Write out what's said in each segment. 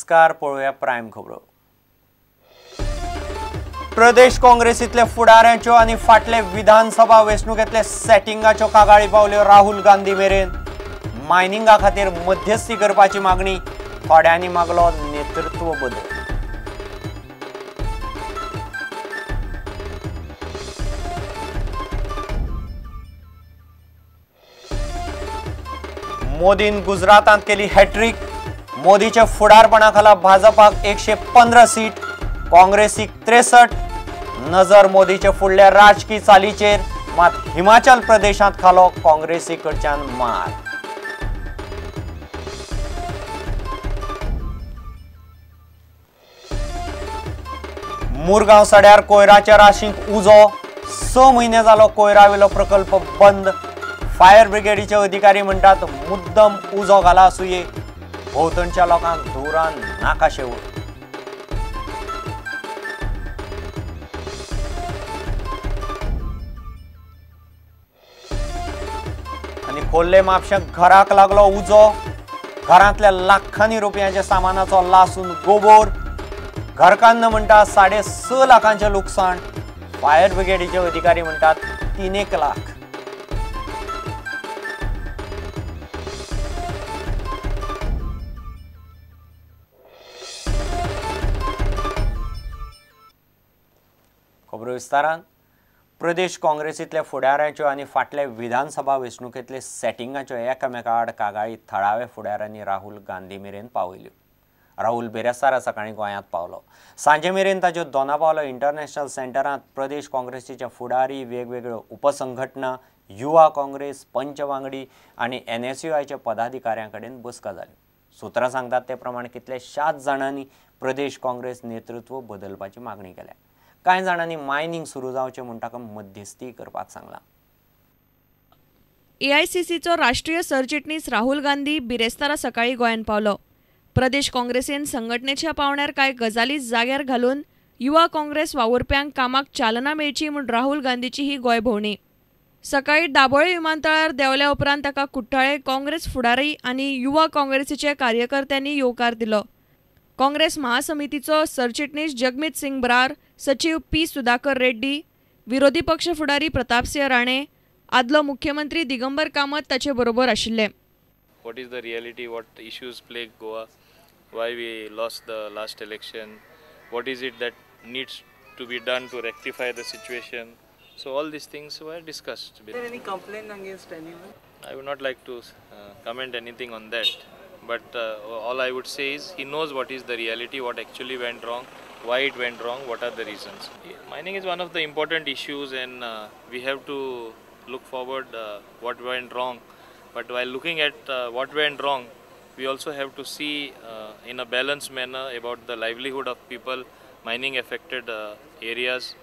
नमस्कार, पळोवया प्रायम खबरो. प्रदेश काँग्रेसीतले फुडाऱ्यांच्यो आनी फाटले विधानसभा वेंचणुकेंतले सेटिंगाच्यो कागाळी पावल्यो राहुल गांधी मेरेन. मायनिंगा खातीर मध्यस्थी करपाची मागणी, थोड्यांनी मागलो नेतृत्व बदल. मोदीन गुजरातांत केली हॅट्रीक. मोदीच्या फुडारपणा खाला भाजपाक 115 सीट, काँग्रेसीक 63. नजर मोदीच्या फुडल्या राजकी चालीचेर, मात हिमाचल प्रदेशांत खालो काँग्रेसी कडच्यान मार. मुरगांव सड्यार कोयराच्या राशींक उजो, 6 म्हयने जालो कोयरावेलो प्रकल्प बंद. फायर ब्रिगेडीचे अधिकारी म्हणटात मुद्दम उजो घाला आसुये, भोंवतणच्या लोकांक धुरान नाकाशेवळ. आनी खोर्ले म्हापश्यां घराक लागलो उजो, घरांतल्या लाखांनी रुपयांच्या सामानाचो लासून गोबोर. घरकान्न म्हणटा 6.5 लाखांचें लुकसाण, फायर ब्रिगेडीचे अधिकारी म्हणटात 3 लाख. खबरो विस्तारान. प्रदेश काँग्रेसीतल्या फुडाऱ्यांच्यो आनी फाटल्या विधानसभा वेंचणुकेंतले सेटिंगाच्यो एकामेका आड कागाळी थळाव्या फुडाऱ्यांनी राहुल गांधी मेरेन पावयल्यो. राहुल बिरेस्तारा सकाळीं गोंयांत पावलो. सांजे मेरेन ताच्यो दोनापावलो इंटरनॅशनल सेंटरांत प्रदेश काँग्रेसीच्या फुडारी, वेगवेगळ्यो उपसंघटना, युवा काँग्रेस, पंच वांगडी आनी NSUIच्या पदाधिकाऱ्यां कडेन बसका जाल्यो. सुत्रां सांगतात ते प्रमाण कितल्याशाच जाणांनी प्रदेश काँग्रेस नेतृत्व बदलपाची मागणी केल्या. कांय जाणांनी मायनिंग सुरू जावचें म्हूण ताका मध्यस्थी करपाक सांगलां. AICCचो राष्ट्रीय सरचिटणीस राहुल गांधी बिरेस्तारा सकाळीं गोंयांत पावलो. प्रदेश काँग्रेसीन संघटनेच्या पावंड्यार कांय गजाली जाग्यार घालून युवा काँग्रेस वावुरप्यांक कामाक चालना मेळची म्हूण राहुल गांधीची ही गोंय भोंवणी. सकाळीं दाबोळे विमानतळार देंवल्या उपरांत ताका कुठ्ठाळे काँग्रेस फुडारी आनी युवा काँग्रेसीचे कार्यकर्त्यांनी येवकार दिलो. काँग्रेस महासमितीचो सरचिटणीस जगमीत सिंग ब्रार, सचीव पी सुधाकर रेड्डी, विरोधी पक्ष फुडारी प्रतापसिंह राणे, आदलो मुख्यमंत्री दिगंबर कामत ताचे बरोबर आशिल्ले. What is the reality, what issues plague Goa, why we lost the last election, what is it that needs to be done to rectify the situation. So all these things were discussed. Is there any complaint against anyone? I would not like to comment anything on that, but all I would say is he knows what is the reality, what actually went wrong, why it went wrong, what are the reasons. Mining is one of the important issues, and we have to look forward what went wrong. But while looking at what went wrong, we also have to see in a balanced manner about the livelihood of people, mining affected areas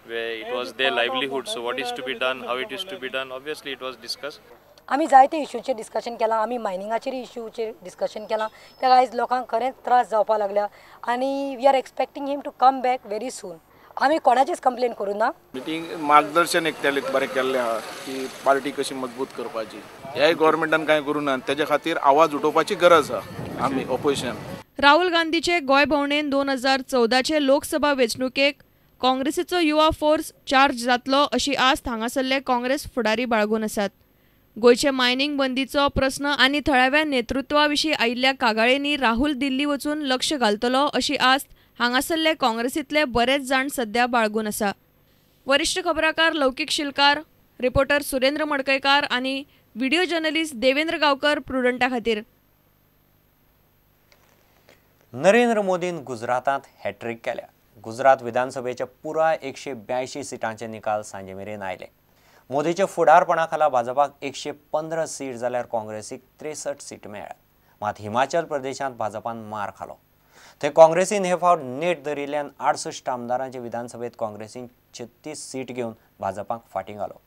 where it was their livelihood. So what is to be done, how it is to be done, obviously it was discussed. आमी जायते इशूचेर discussion केलां, आमी मायनिंगाचेर इशूचेर discussion केलां. त्या आयज लोकांक खरेंच त्रास जावपाक लागल्या आनी we are expecting him to come back very soon. आमी कोणाचीच कंप्लेन करूं ना. मिटींग मार्गदर्शन एक त्याले बरें केल्लें आहा की पार्टी कशी मजबूत करपाची, ह्याय गव्हर्मेंटान कांय करूं ना, तेज्या खातीर आवाज उठोवपाची गरज आहा आमी ऑपोजिशन. राहुल गांधीचे गोंय भोंवडेन 2014चे लोकसभा वेंचणुकेक काँग्रेसीचो युवा फोर्स चार्ज जातलो अशी आस्त हांगासरले काँग्रेस फुडारी बाळगून आसात. गोंयचे मायनिंग बंदीचो प्रस्न आनी थळाव्या नेतृत्वा विशीं आयिल्ल्या कागाळींनी राहुल दिल्ली वचून लक्ष घालतलो अशी आस्त हांगासरले काँग्रेसींतले बरेच जाण सध्या बाळगून आसा. वरिश्ठ खबराकार लौकीक शिलकार, रिपोर्टर सुरेंद्र मडकयकार आनी व्हिडिओ जर्नलिस्ट देवेंद्र गांवकर प्रुडंटा खातीर. नरेंद्र मोदीन गुजरातांत हॅट्रीक केल्या. गुजरात विधानसभेच्या पुराय 182 सिटांचे निकाल सांजे मेरेन आयले. मोदीच्या फुडारपणा खाला भाजपाक 115 सीट जाल्यार काँग्रेसीक 63 सीट मेळ्ळ्या. मात हिमाचल प्रदेशांत भाजपान मार खालो. थंय काँग्रेसीन हे फावट नेट धरिल्ल्यान 68 आमदारांचे विधानसभेत काँग्रेसीन 36 सीट घेवन भाजपाक फाटीं घालो.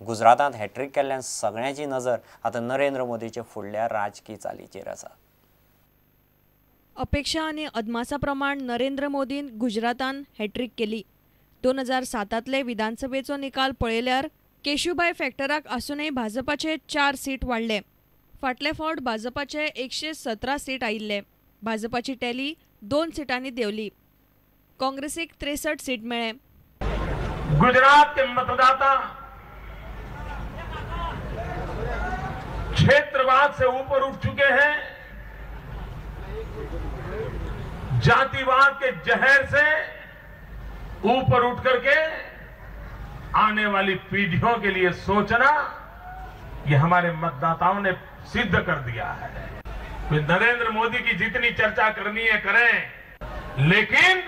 गुजरातांत हॅट्रीक केल्ल्यान सगळ्यांची नजर आतां नरेंद्र मोदीच्या फुडल्या राजकी चालीचेर आसा. अपेक्षा आनी अदमासा प्रमाण नरेंद्र मोदीन गुजरातान हॅट्रीक केली. 2007तले विधानसभेचो निकाल पळयल्यार केशुभाई फॅक्टराक आसूनय भाजपाचे 4 सीट वाडले. फाटले फावट भाजपाचे 117 सीट आयिल्ले. भाजपाची टॅली 2 सिटांनी देंवली. काँग्रेसीक 63 सीट मेळ्ळे. गुजरात के मतदाता क्षेत्रवाद से ऊपर उठ चुके हैं, जातिवाद के जहर से ऊपर उठ करके आने वाली पीढ़ियों के लिए सोचना, ये हमारे मतदाताओं ने सिद्ध कर दिया है। तो नरेंद्र मोदी की जितनी चर्चा करनी है करें, लेकिन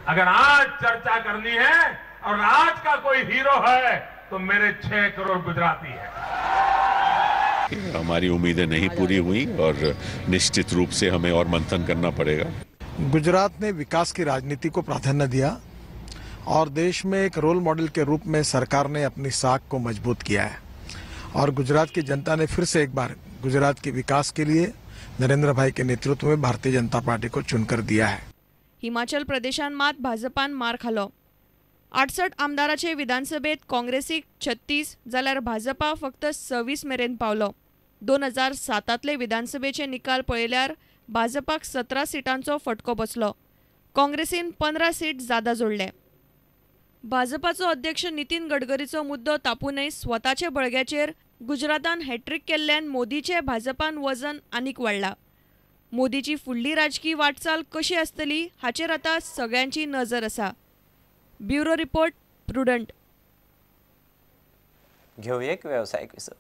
अगर आज चर्चा करनी है और आज का कोई हीरो है तो मेरे 6 करोड़ गुजराती है। हमारी उम्मीदें नहीं पूरी हुई और निश्चित रूप से हमें और मंथन करना पड़ेगा। गुजरात ने विकास की राजनीति को प्राधान्य दिया और देश में एक रोल मॉडल के रूप में सरकार ने अपनी साख को मजबूत किया है और गुजरात की जनता ने फिर से एक बार गुजरात के विकास के लिए नरेंद्र भाई के नेतृत्व में भारतीय जनता पार्टी को चुनकर दिया है। हिमाचल प्रदेशान मात भाजपान मार खालो. 68 आमदाराचे विधानसभेत काँग्रेसीक 36 जाल्यार भाजपा फक्त 26 मेरेन पावलो. 2007तले विधानसभेचे निकाल पळयल्यार भाजपाक 17 सिटांचो फटको बसलो. काँग्रेसीन 15 सीट जादा जोडले. भाजपाचो अध्यक्ष नितीन गडकरीचो मुद्दो तापूनय स्वताचे बळग्याचेर गुजरातान हॅट्रीक केल्ल्यान मोदीचे भाजपान वजन आनीक वाडला. मोदीची फुडली राजकी वाटचाल कशी आसतली हाचेर आतां सगळ्यांची नजर आसा. Bureau report, Prudent. घेवया एक वेवसायीक विसव.